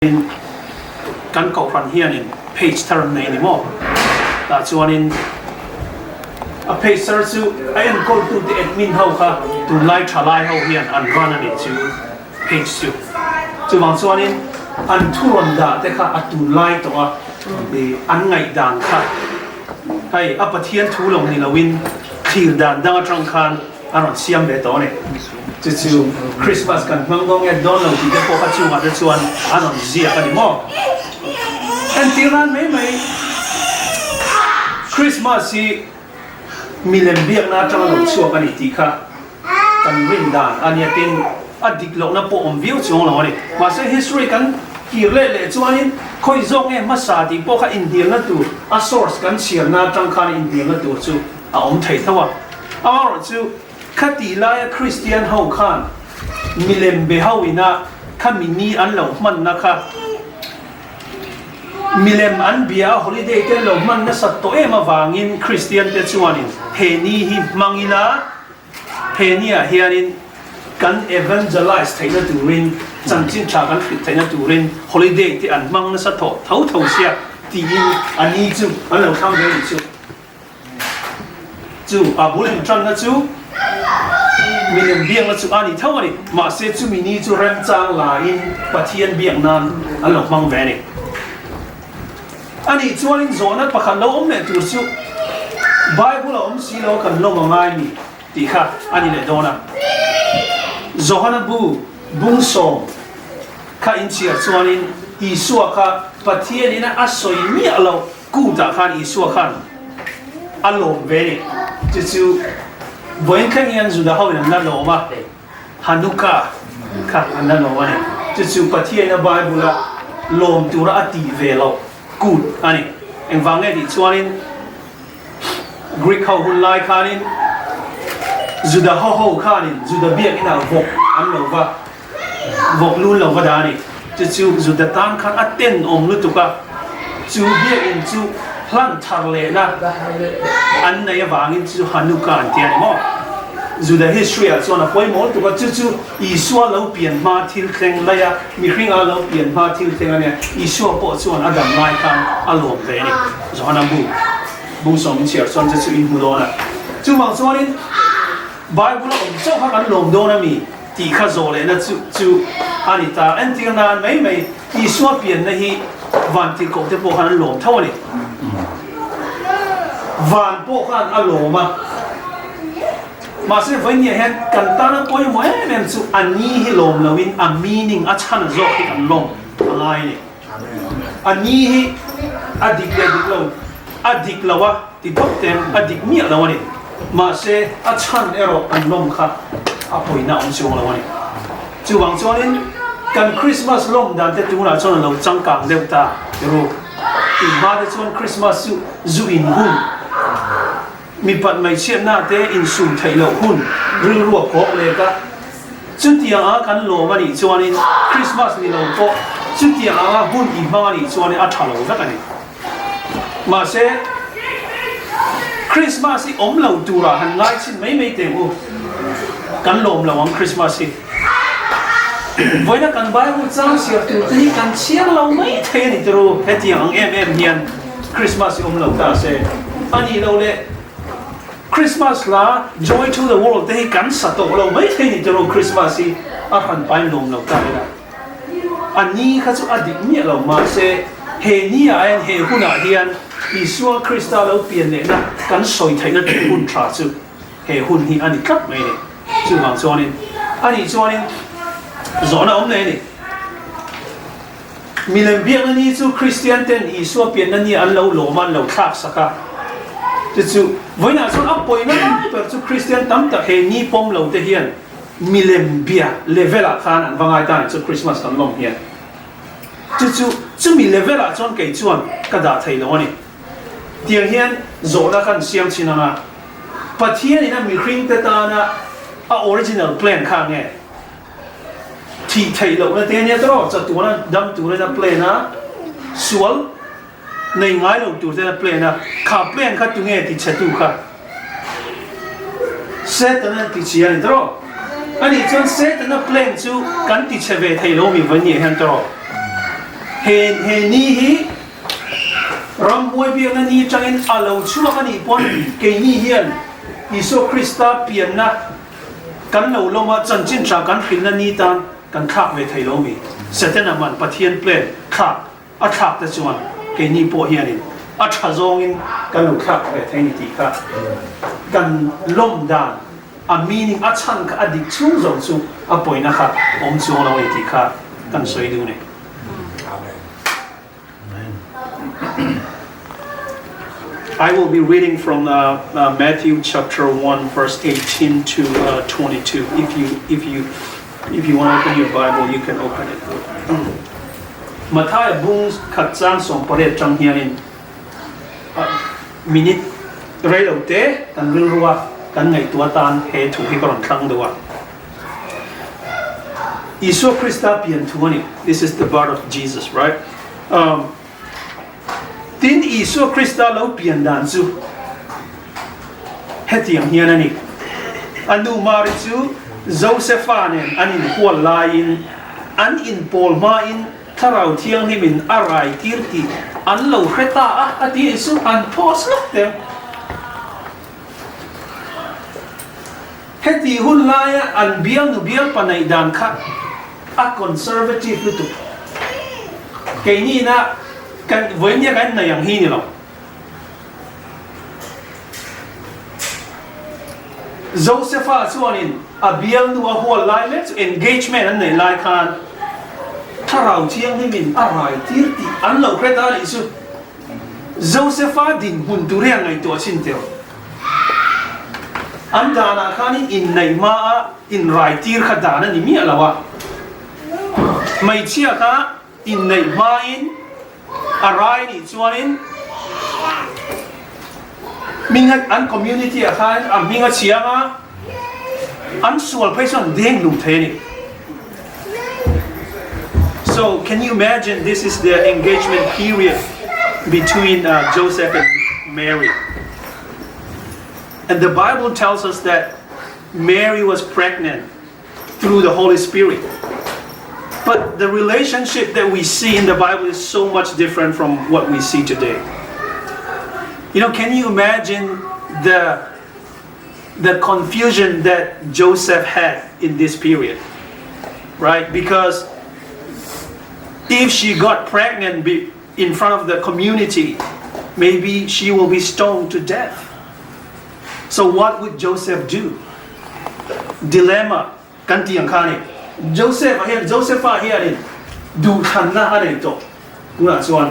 In kan kohhran hianin page thar an nei ni maw? Tah chuanin a page thar chu a enkawltute admin ho kha tunlai thalai ho hian an run a nih chu page chu. Chuvang chuanin an thu rawn dah te kha a tunlai tawh a, an ngaihdan kha hei a Pathian thu lo ni loin thlir dan dang atang khan a rawn siam ve tawh a ni. Chu chu Christmas kan hmang dawn nge dawn lo tih te pawh kha chungah te chuan an rawn ziak a ni maw? Entir nan mai mai Christmas hi milem biakna atanga lo chhuak a ni tih kha kan rin dan a nia tin a dik lohna pawh awm viau chuang lo a ni. Mahse history kan kir leh leh chuanin khawi zawk nge hmasa tih pawh kha inhnialna tur a source kan chhiarna atang khan inhnialna tur chu a awm thei tho a. Amaherawhchu, khatih laia Kristian ho khan milem be ho ina khami ni an lo hmanna kha milem an bia a holiday te an lo hman nasat tawh em avangin Kristian te chuanin he ni hi hmang ila he niah hianin kan evangelize theihna turin chanchin tha kan hrilh theihna turin holiday te an hmang nasa tawh tho tho sia tiin a ni chu an lo thlang ve a nih chu. Chu a bul intanna chu milem biakna chu a ni tho a ni. Mahse chumi ni chu remchang laiin Pathian biak nan an lo hmang ve a ni. A nih chuanin zawhna pakhat lo awm leh tur chu Bible a awm si lo kan lawm a ngai mi tih kha a ni leh dawn a. Johana bu bungsawm kha inchhiar chuanin Isua kha Pathianin a sawi miah loh. Kutah khan Isua khan a lawm ve ni. Chu chu vawiin thleng hian Juda ho in an la lawm a, Hanukkah kha an la lawm a ni. Chu chu Pathiaina Bible a lawm tura a tih ve loh kut a ni. Engvang nge tih chuanin Greek ho hun lai khanin Juda ho ho khanin Juda biakinah vawk an lo va Vawk lun lo va dah a ni. Chu chu Juda tan khan a tenawm lutuk a, chu biakinn chu hlan thar lehna an nei avangin chu Hanukkah an ti a ni maw? Juda history ah chuan a pawimawh lutuk a, chu chu Isua lo pian hma thil thleng laia mihringa lo pian hma thil thleng a nia, Isua pawh chuan a dam lai khan a lawm ve a ni. Johana bu bung sawm in chhiar chuan chu chu in hmu dawn a. Chuvang chuanin Bible a awm chauh kha kan lawm dawn a mi? Tih kha zawh lehna chu chu a ni ta. Entir nan mai mai Isua pianna hi van tirhkoh te pawh khan an lawm tho a ni. Van pawh khan a lawm a. Mahse vawinia hian kan tana pawimawh em em chu a ni hi lawm loin a meaning a chhan zawk hi kan lawm a ngai a ni. A ni hi a dik leh dik lo a dik lo a ti phawt te a dik miah lo a ni. Mahse a chhan erawh an lawm kha a pawina awm chuang lo a ni. Chuvang chuanin kan Christmas lawm dan te tunah chuan a lo changkang deuh ta ru. Inhma te chuan Christmas chu zu in hun, mipat hmeichhiatna te insum theih loh hun rilru a kawk lek a. Chutiang anga kan lawm a nih chuanin Christmas ni lo pawh chutiang anga hun i hmang a nih chuanin a tha lo vek a ni. Mahse, Christmas hi awm lo turah han ngai chhin mai mai teh u. Kan lawm lo ang Christmas hi. Vawiina kan Bible chang chhiar tur te hi kan chhiar lo mai thei a ni tiro. Hetiang ang em em hian Christmas hi awm lo ta se. A nih loh leh Christmas hla Joy to the World te hi kan sa tawh lo mai thei ni tiraw Christmas hi a hran pain lawm lo ta ila. A ni kha chu a dik miah lo mahse he ni ah hian he hunah hian Isua Krista lo pian lehna kan sawi theihna tur hun tha chu he hun hi a ni tlat mai a ni. Chuvang chuanin a nih chuanin zawhna awm leh a ni. Milem biakna ni chu Kristian ten Isua pianna ni an lo lawm a, an lo thlak sak a. Chu chu vawiinah chuan a pawina lai ber chu Kristian tam tak he ni pawm lo te hian milem bia level ah khan an va ngai ta ni chu Christmas kan lawm hian. Chu chu chumi level ah chuan kei chuan ka dah thei lo a ni. Tiang hian zawhna kan siam chin ang a, Pathian in a mihring te tana a original plan kha nge? Thih theih lohna te ania tawh, chatuana dam turin a plan a, sual nei ngai lo tur ten a plan a, kha plan kha tunge ti chhe tu kha? Setana ti chhe a ni tawh. Anih chuan Setana plan chu kan ti chhe ve thei lo mi va nia hian tawh. He he ni hi ramhuai biakna ni atangin a lo chhuak a nih pawn keini hian Isua Krista pianna kan lo lawm a, chanchin tha kan hrilhna ni tan kan thlak ve thei lo mi? Setana man Pathian plan thlak a thlak te chuan keini pawh hianin a tha zawngin kan lo thlak ve thei ni tih kha kan lawm dan a meaning a chhan kha a dik chhung zawng chu a pawina kha awm chuang lo a ni tih kha kan sawi duh a ni. I will be reading from uh, uh, Matthew chapter 1 verse 18 to uh, 22. If you if you if you want to open your Bible, you can open it. Matthai bung khat chang som pariat tang hianin minute reilo te kan rilrua kan ngaihtuah tan he thu hi ka rawn thlang deuh a. Isua Krista pian thu a ni. This is the birth of Jesus, right? Um, tin Isua Krista lo pian dan chu hetiang hian a ni. A nu Mari chu Josefa nen an inhual laiin an inpawl hmain Thlarau Thianghlimin a rai tir tih an lo hre ta a, a ti chu an pause lawk teh. Heti hun laia an bialnu bialpa neih dan kha a conservative lutuk. Keinina kan vawinia kan nei ang hi ni lo. Josepha chuanin a bialnu a hual lai mek chu engagement an neih lai khan Thlarau Thianghlimin a rai tir tih an lo hre ta a nih chu. Josepha dinhmun tur hi a ngaihtuah chin teuh. An danah khanin inneih hmaa inrai tir kha dan a ni miah lo a. Hmeichhia kha inneih hmain a rai nih chuanin hming an community ah khan a hming a chhiang a, an sual phei chuan deng lum thei a ni. So can you imagine this is the engagement period between uh, Joseph and Mary. And the Bible tells us that Mary was pregnant through the Holy Spirit. But the relationship that we see in the Bible is so much different from what we see today. You know, can you imagine the, the confusion that Joseph had in this period? Right? Because if she got pregnant in front of the community, maybe she will be stoned to death. So what would Joseph do? Dilemma kan tih ang kha a ni. Joseph-a hian Josepha hianin duhthlanna a nei tawh. Tunah chuan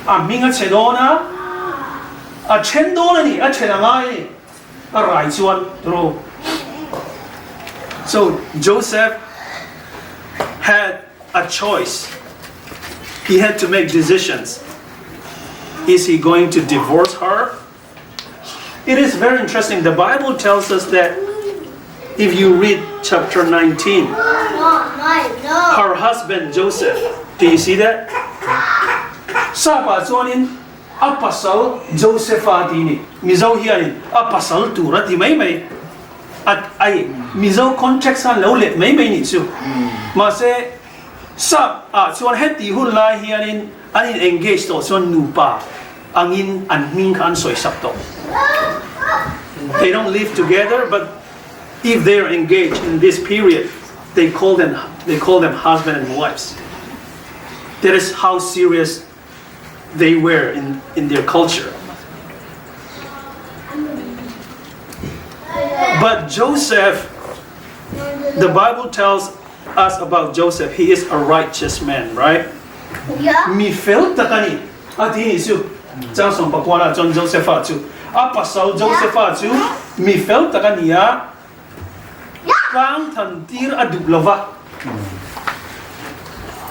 a hming a chhe dawn a, a then dawn a ni, a then a ngai a ni. A rai chuan ru. So Joseph had a choice. He had to make decisions. Is he going to divorce her? It is very interesting. The Bible tells us that if you read chapter 19, her husband Joseph, do you see that? Sapa chuanin a pasal Josepha ti ni. Mizo hianin a pasal tur a ti mai mai. A ai Mizo context khan lo let mai mai nih chu. Mahse sap ah chuan heti hun lai hianin an in engage tawh chuan nupa angin an hming kha an sawi sak tawh. They don't live together but if they are engaged in this period they call them they call them husband and wives. That is how serious they were in in their culture. But Joseph, the Bible tells us about Joseph, he is a righteous man, right? Mi fel tak a ni. A ti nih chu. Chang sawm pakua ah chuan Josepha chu a pasal Josepha chu mi fel tak a ni a, tlang than tir a duh lova.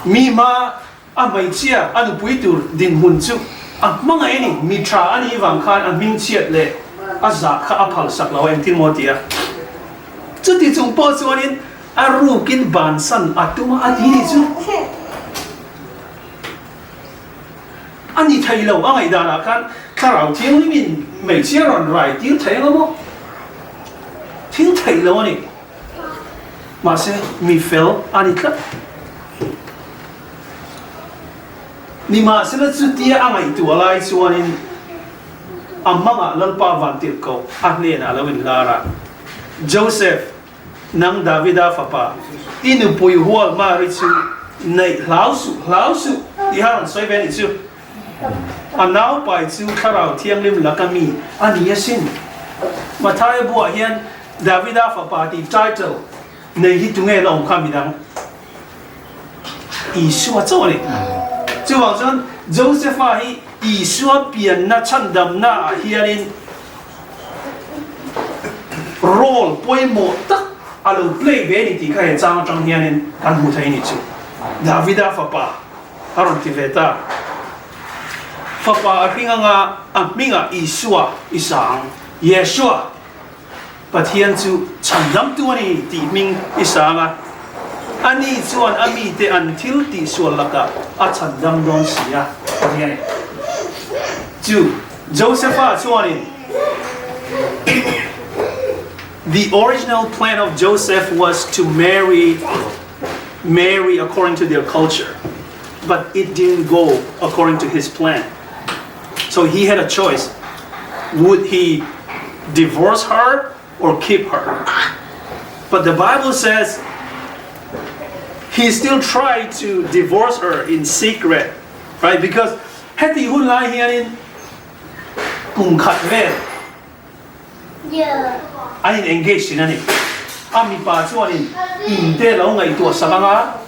Mi hma A hmeichhia, a nupui tur dinhmun chu a hmangaih a ni. Mi tha a nih vang khan a hmingchhiat leh a zah kha a phalsak lo a, engtin maw ti a. Chuti chung pawh chuanin a rukin bansan a tum a, a ti nih chu. A ni thei lo, a ngaihdanah khan Thlarau Thianghlimin hmeichhia rawn rai tir thei anga maw? Thil theih lo a ni. Mahse, mi fel a ni tlat. Nimahsela chutia a ngaihtuah lai chuanin a hmangah Lalpa vantirhkoh a hnenah a lo inlar a, Joseph, nang Davida fapa, i nupui hual Mari chu neih hlau suh, hlau suh, tih a rawn sawi ve a nih chu. A naupai chu Thlarau Thianghlim laka mi a ni asin. Mathaia buah hian Davida fapa tih title nei hi tunge la awm kha midang? Isua chauh a ni. Chuvang chuan Josepha hi Isua pianna chhandamna ah hianin role pawimawh tak a lo play ve a ni tih kha he chang atang hianin kan hmu thei a ni chu. Davida fapa a rawn ti ve ta. Fapa a hring anga a hmingah Isua i sa ang, Yeshua. Pathian chu chhandamtu a ni tih hming i sang a, ani chuan a mite an thil tihsual lakah a chhandam dawn si a, a ti a ni. Chu Josepha chuanin, The original plan of Joseph was to marry Mary according to their culture, but it didn't go according to his plan. So he had a choice. Would he divorce her or keep her? But the Bible says he still tried to divorce her in secret, right? Because heti hun lai hianin kum khat vel an in engage thin a ni. A mipa chuanin in te lo ngaihtuah sak anga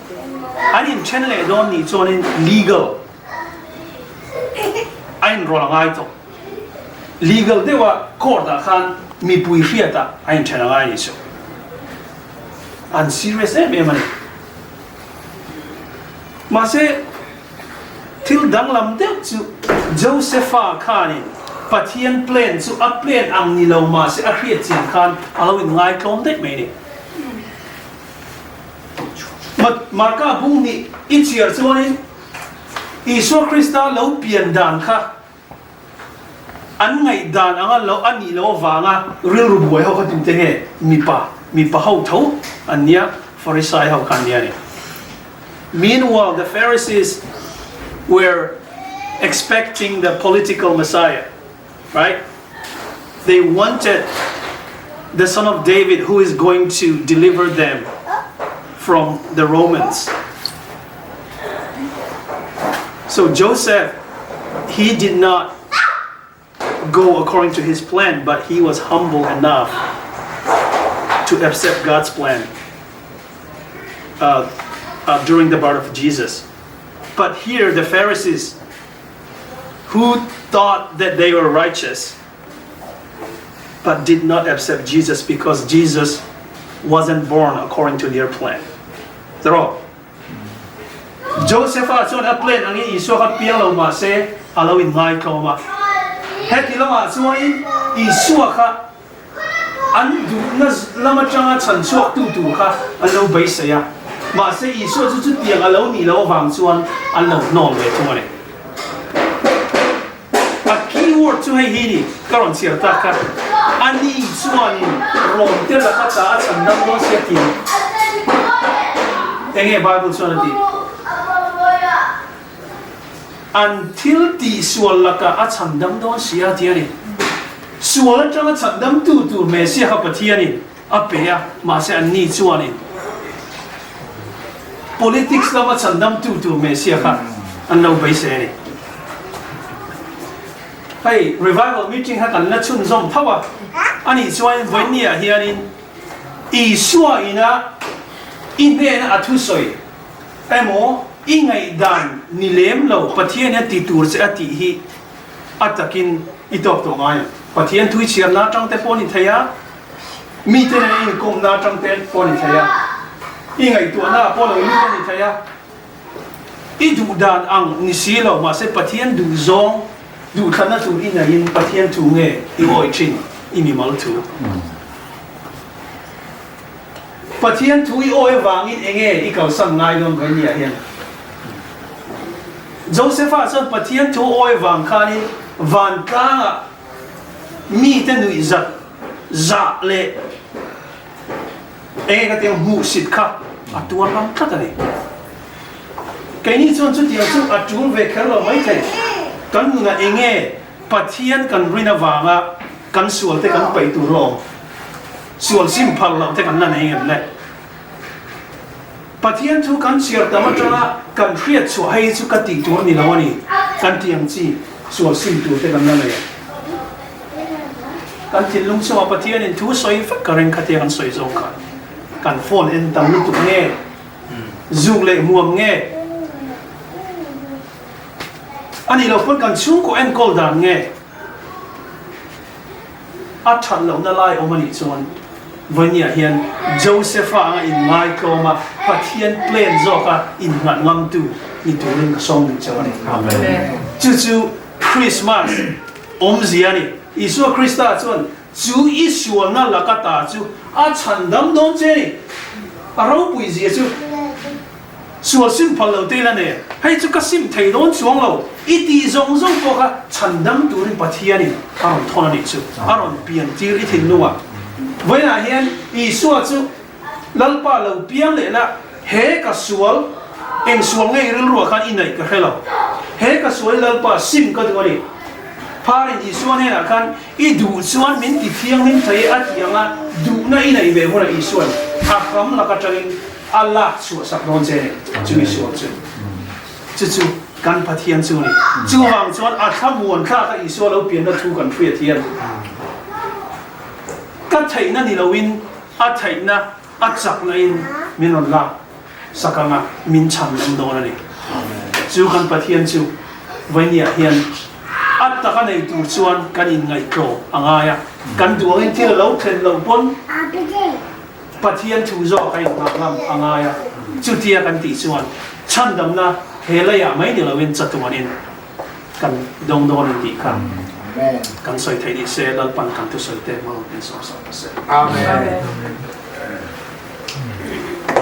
an in then leh dawn nih chuanin legal a inrawlh a ngai tawh. Legal deuha court ah khan mipui hriatah a inthen a ngai a nih chu. An serious em em a ni. Mahse thil danglam deuh chu Josepha khanin Pathian plan chu a plan ang ni lo mahse a hriat chian khan a lo inngaitlawm daih mai a ni. Marka bung nih i chhiar chuanin Isua Krista lo pian dan kha an ngaihdan anga lo a nih loh avanga rilru buai ho kha tute nge mipa mipa ho tho an nia Pharisai ho kha an nia a ni. Meanwhile the Pharisees were expecting the political Messiah, right? They wanted the son of David who is going to deliver them from the Romans. So Joseph, he did not go according to his plan, but he was humble enough to accept God's plan uh, uh, during the birth of Jesus. But here, the Pharisees, who thought that they were righteous, but did not accept Jesus because Jesus wasn't born according to their plan. Tiraw? Josepha chuan a plan angin Isua kha piang lo mah se a lo inngai tlawm a. Heti lamah chuanin Isua kha an duhna lam atanga chhan chhuaktu tur kha an lo beisei a. Mahse Isua chu chutiang a lo nih loh avang chuan an lo hnawl ve thung a ni. A keyword chu hei hi ni, ka rawn chhiar tak kha, a ni chuanin rawn te laka ta a chhan dam dawn sia tih enge Bible chuan a tih? An thil tih sual lakah a chhan dam dawn sia tih a ni. Sual atanga chhan dam tu tur Messiah kha Pathianin a pe a, mahse an ni chuanin politics lama chhandamtu tur Messiah kha an lo beisei a ni. Hei revival meeting kha kan la chhunzawm tho a, anih chuanin vawiinniah hianin Isua ina i hnena a thusawi emaw i ngaihdan ni lem lo Pathianin a ti tur che a tih hi a takin i tawk tawh ngai ang. Pathian thui chhiarna atang te pawh a ni thei a, mite nen i inkawmna atang te pawh a ni thei a, i ngaihtuahna ah pawh lo lut a ni thei a, i duh dan ang ni si lo mahse Pathian duh zawng duhthlanna tur i neihin Pathian thu nge i awih thin i mimal thu. Pathian thu i awi avangin enge i kalsan ngai dawn mai nia hian. Josepha chuan Pathian thu awi avang khanin vantlangah mite nuih zat zah leh enge ka tiang hmuhsit kha a tuar ngam tlat a ni. Keini chuan chutiang chu a tul ve kher lo maithei. Kan nunah enge Pathian kan rin avanga kan sual te kan paih tur lawm? Sual sim phal loh te kan la nei ngem le? Pathian thu kan chhiar tam atanga kan hriat chhuah hei chu ka tih tur a ni lo a ni kan tih ang chi sual sim tur te kan la nei a. Kan thinlung chungah Pathianin thu sawi vek ka ring khatia kan sawi zawng khan kan phone en tam lutuk nge, zuk leh hmuam nge, a nih loh pawn kan chhungkaw enkawl dan nge a that lohna lai awm a nih chuan Vawiniah hian Josepha anga inngai tlawm a, Pathian plan zawka innghat ngamtu ni turin ka sawm duh chauh a ni. Chu chu Krismas awmzia a ni. Isua Krista chuan chu i sualna laka ta chu a chhandam dawn che a ni. A ropui zia chu sual sim phal lo te ila nen, hei chu ka sim thei dawn chuang lo, i tih zawng zawng pawh kha chhandam turin Pathianin a rawn thawn a nih chu, a rawn pian tir i thinlungah. Vawiinah hian Isua chu Lalpa lo piang leh la, he ka sual, eng sual nge i rilruah khan i neih ka hre lo. He ka sual i Lalpa sim ka duh a ni. Pharin Isua hnenah khan i duh chuan min ti thianghlim thei a ti ang a, duhna i neih ve hunah Isua'n a hram lak atangin a lak chhuah sak dawn che a ni. Chu Isua chu. Chu chu kan Pathian chu a ni. Chuvang chuan a thlamuan thlak a Isua lo pianna thu kan hriat hian ka theihna ni loin A theihna a chakna in min rawn lak sak ang a, min chhan lam dawn a ni. Chu kan Pathian chu Vainia hian a taka nei tur chuan kan inngaihtlawm a ngai a, kan duh angin thil a lo thlen loh pawn Pathian thu zawk a innghah ngam a ngai a, chutia kan tih chuan chhandamna he leiah mai ni loin chatuanin Kan dawng dawn in tih kha kan sawi theih ni se Lalpan kan thusawi te hmang in sawm sawm ta se. Amen.